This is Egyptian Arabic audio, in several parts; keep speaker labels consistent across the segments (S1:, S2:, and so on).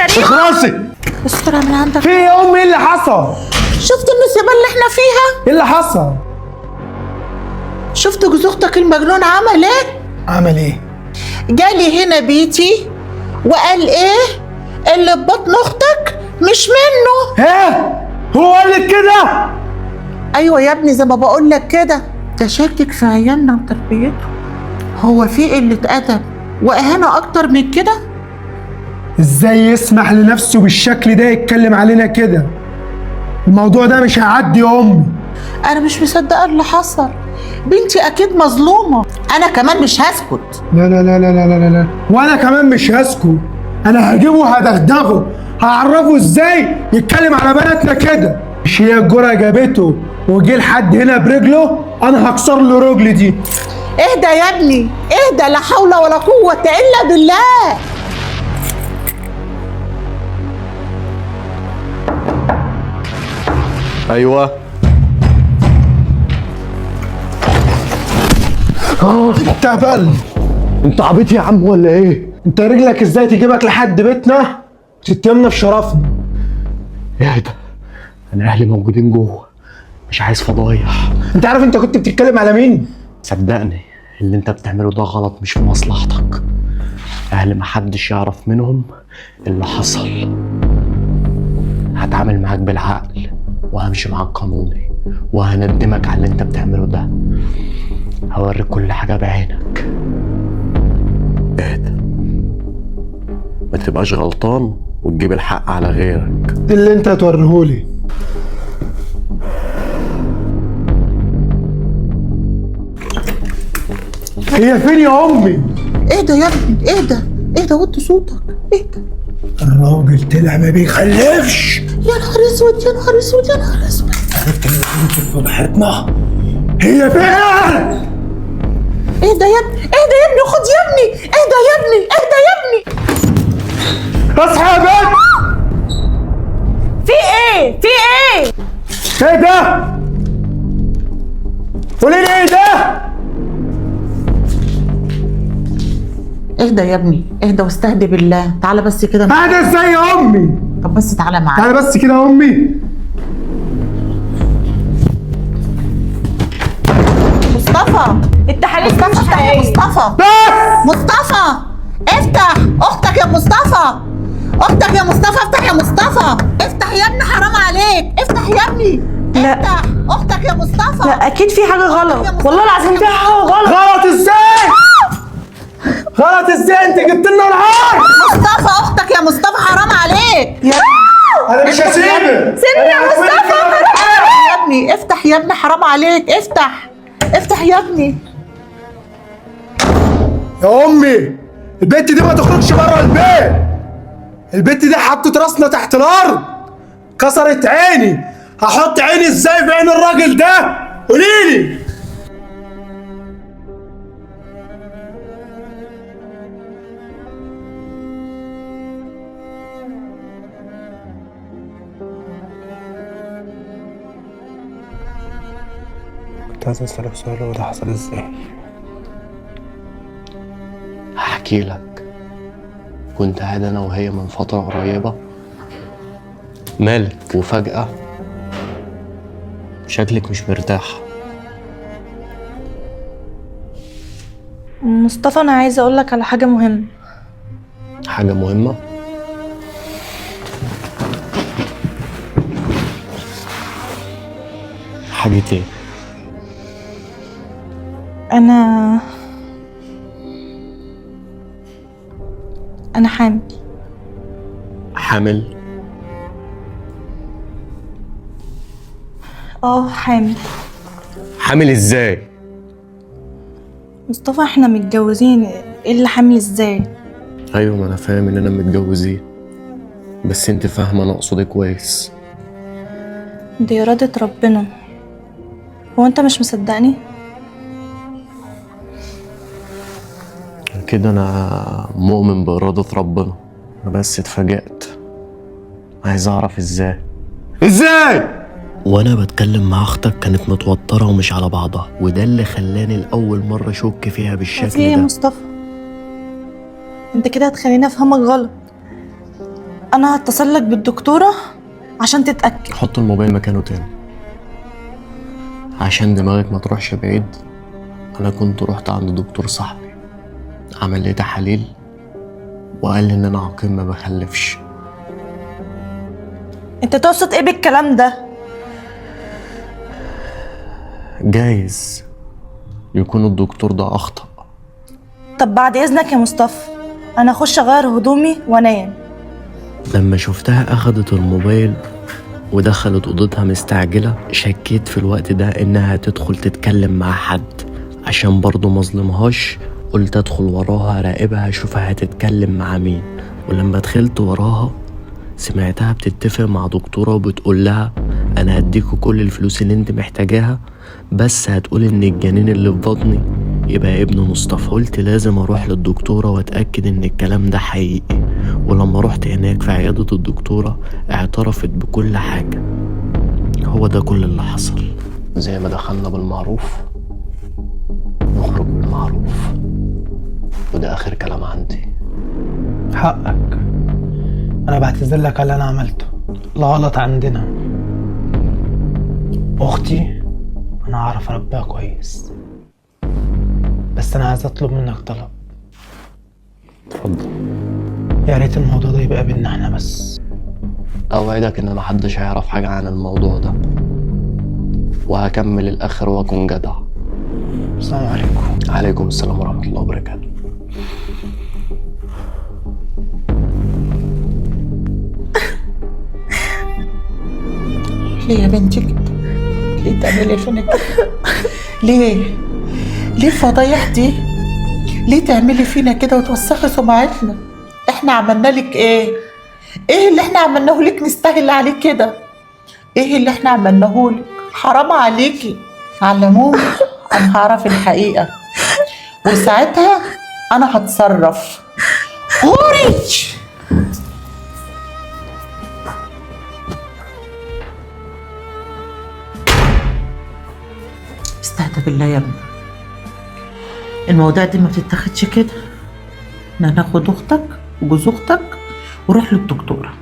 S1: شريف.
S2: اخلصي.
S3: استر من عندك.
S2: في ايه يا امي؟ ايه اللي حصل؟
S3: شفت النصيبه اللي احنا فيها؟
S2: ايه اللي حصل؟
S3: شفت جوز اختك المجنون عمل ايه؟
S2: عمل ايه؟
S3: جالي هنا بيتي وقال ايه؟ اللي في بطن اختك مش منه.
S2: ها؟ هو قال لك كده؟
S3: ايوه يا ابني زي ما بقول لك كده. ده شاكك في عيالنا وتربيته. هو في قلة ادب واهانه اكتر من كده؟
S2: ازاي يسمح لنفسه بالشكل ده يتكلم علينا كده؟ الموضوع ده مش هيعدي يا امي.
S3: انا مش مصدقه اللي حصل. بنتي اكيد مظلومة. انا كمان مش هسكت.
S2: لا لا لا لا لا لا لا، وانا كمان مش هسكت. انا هجيبه وهدغدغه، هعرفه ازاي يتكلم على بناتنا كده. مش هي الجرأة جابته وجه لحد هنا برجله، انا هكسر له رجلي دي.
S3: اهدى يا ابني اهدى، لا حول ولا قوة الا بالله.
S4: ايوه.
S2: انت هبل.
S4: انت عبيط يا عم ولا ايه؟
S2: انت رجلك ازاي تجيبك لحد بيتنا وتتهمنا في شرفنا؟
S4: اهدى، انا اهلي موجودين جوه، مش عايز فضايح.
S2: انت عارف انت كنت بتتكلم على مين؟
S4: صدقني اللي انت بتعمله ده غلط، مش في مصلحتك. اهل محدش يعرف منهم اللي حصل. هتعامل معاك بالعقل وهمشي معاك قانوني وهندمك على اللي انت بتعمله ده. هوريك كل حاجة بعينك. اهدى، ما تبقاش غلطان وتجيب الحق على غيرك.
S2: اللي انت هتوريهولي. هي فين يا امي؟
S3: اهدى يا ابني اهدى اهدى، وطي صوتك اهدى.
S2: الراجل طلع ما بيخلفش.
S3: يا نهار اسود يا نهار اسود يا نهار اسود.
S2: عرفت ان البنت فضحتنا. هي فين؟
S3: اهدى يا ابني اهدى يا ابني، خد يا ابني، اهدى يا ابني اهدى يا ابني.
S2: اصحى يا بنت.
S1: في ايه؟ في ايه؟
S2: ايه ده؟ قولي لي ايه ده؟
S3: اهدى يا ابني اهدى واستهدي بالله. تعالى بس كده.
S2: اهدى ازاي يا امي؟
S3: طب بس تعالى معايا.
S2: تعالى بس كده يا امي.
S3: مصطفى
S1: التحاليل
S3: مصطفى
S1: مش
S3: افتح يا
S1: حقيقية.
S3: مصطفى.
S2: بس
S3: مصطفى افتح، اختك يا مصطفى، اختك يا مصطفى، افتح يا مصطفى، افتح يا ابني، حرام عليك، افتح يا ابني.
S1: لا.
S3: افتح اختك يا مصطفى.
S1: لا اكيد في حاجة غلط، والله العظيم في حاجة غلط.
S2: غلط ازاي؟ غلط ازاي؟ انت جبت لنا العار.
S3: مصطفى اختك يا مصطفى، حرام عليك يا
S2: انا مش هسيبك.
S1: سيبني يا مصطفى.
S3: يا ابني افتح يا ابني، حرام عليك، افتح افتح يا ابني.
S2: يا امي البنت دي ما تخرجش بره البيت. البنت دي حطت راسنا تحت الارض، كسرت عيني. هحط عيني ازاي في عين الراجل ده؟ قوليلي. كنت عايز اسالك سؤال، هو ده حصل ازاي؟
S4: هحكي لك. كنت قاعد انا وهي من فترة قريبة. مالك؟ وفجأة شكلك مش مرتاح.
S1: مصطفى انا عايزه اقول لك على حاجة مهمة.
S4: حاجة مهمة؟ حاجة ايه؟
S1: انا حامل.
S4: حامل؟
S1: اه حامل.
S4: حامل ازاي؟
S1: مصطفى احنا متجوزين، ايه اللي حامل ازاي؟
S4: ايوه ما انا فاهم اننا متجوزين، بس انت فاهمة انا اقصد ايه كويس.
S1: دي إرادة ربنا. هو انت مش مصدقني؟
S4: كده انا مؤمن بإرادة ربنا، انا بس اتفاجأت، عايز اعرف ازاي. ازاي؟ وانا بتكلم مع اختك كانت متوترة ومش على بعضها، وده اللي خلاني لأول مرة اشك فيها
S1: في
S4: بالشكل
S1: ايه يا
S4: ده.
S1: مصطفى؟ انت كده هتخليني افهمك غلط. انا هتصل لك بالدكتورة عشان تتأكد.
S4: حط الموبايل مكانه تاني عشان دماغك ما تروحش بعيد. انا كنت رحت عند دكتور صاحبي، عمل لي تحاليل وقال لي ان انا عقيم ما بخلفش.
S1: انت تقصد ايه بالكلام ده؟
S4: جايز يكون الدكتور ده اخطأ.
S1: طب بعد اذنك يا مصطفى، انا اخش اغير هدومي وانام.
S4: لما شفتها اخدت الموبايل ودخلت اوضتها مستعجلة، شكيت في الوقت ده انها تدخل تتكلم مع حد، عشان برضو مظلمهاش قلت ادخل وراها راقبها اشوفها هتتكلم مع مين. ولما دخلت وراها سمعتها بتتفق مع دكتورة وبتقول لها انا هديكوا كل الفلوس اللي انت محتاجاها، بس هتقول ان الجنين اللي في بطني يبقى ابن مصطفى. قلت لازم اروح للدكتورة واتأكد ان الكلام ده حقيقي. ولما رحت هناك في عيادة الدكتورة اعترفت بكل حاجة. هو ده كل اللي حصل. زي ما دخلنا بالمعروف نخرج بالمعروف، وده آخر كلام عندي.
S5: حقك، انا بعتذر لك على اللي انا عملته، الغلط عندنا. اختي انا هعرف اربيها كويس، بس انا عايز اطلب منك طلب.
S4: اتفضل.
S5: يا ريت الموضوع ده يبقى بينا احنا بس.
S4: اوعدك ان محدش هيعرف حاجة عن الموضوع ده، وهكمل الاخر واكون جدع.
S5: السلام عليكم.
S4: عليكم السلام ورحمة الله وبركاته.
S3: ليه يا بنتي كده؟ ليه تعملي فينا كده؟ ليه؟ ليه الفضايح دي؟ ليه تعملي فينا كده وتوسخي سمعتنا؟ احنا عملنا لك ايه؟ ايه اللي احنا عملناه لك نستاهل عليه كده؟ ايه اللي احنا عملناه لك؟ حرام عليكي. على العموم انا هعرف الحقيقة، وساعتها انا هتصرف. غوري. استهدى بالله يا ابني، المواضيع دي ما بتتاخدش كده. احنا هناخد اختك وجوز اختك ونروح للدكتوره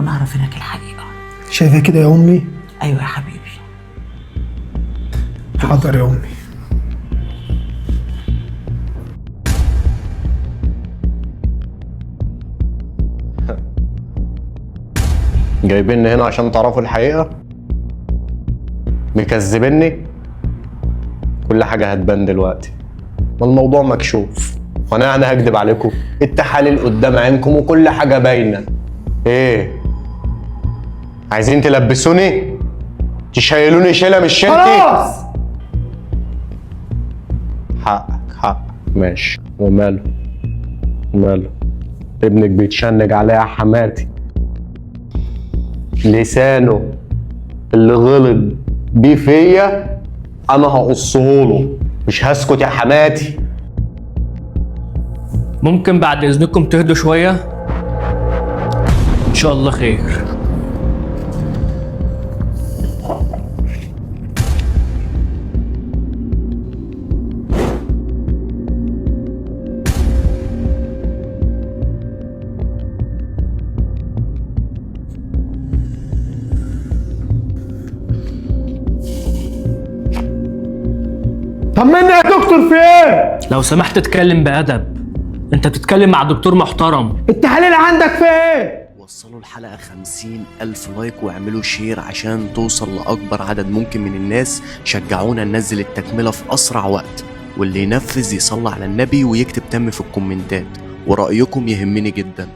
S3: ونعرف هناك الحقيقة.
S2: شايفه كده يا امي؟
S3: ايوه يا حبيبي.
S2: حاضر يا امي.
S4: جايبيني هنا عشان تعرفوا الحقيقة؟ مكذبيني؟ كل حاجة هتبان دلوقتي، ما الموضوع مكشوف، وانا يعني هكدب عليكم؟ التحاليل قدام عينكم وكل حاجة باينة. ايه؟ عايزين تلبسوني؟ تشيلوني شيلة مش شيلتي؟
S2: خلاص
S4: حقك حقك، ماشي. وماله وماله، ابنك بيتشنج عليا يا حماتي، لسانه اللي غلط بيه فيا انا هقصهوله، مش هسكت يا حماتي.
S6: ممكن بعد اذنكم تهدوا شوية؟ ان شاء الله خير.
S2: طمنا يا دكتور، في ايه؟
S6: لو سمحت اتكلم بأدب، انت بتتكلم مع دكتور محترم.
S2: التحاليل عندك في ايه؟
S4: وصلوا الحلقة 50,000 like واعملوا share عشان توصل لأكبر عدد ممكن من الناس. شجعونا ننزل التكملة في أسرع وقت، واللي ينفذ يصلي على النبي ويكتب تم في الكومنتات، ورأيكم يهمني جدا.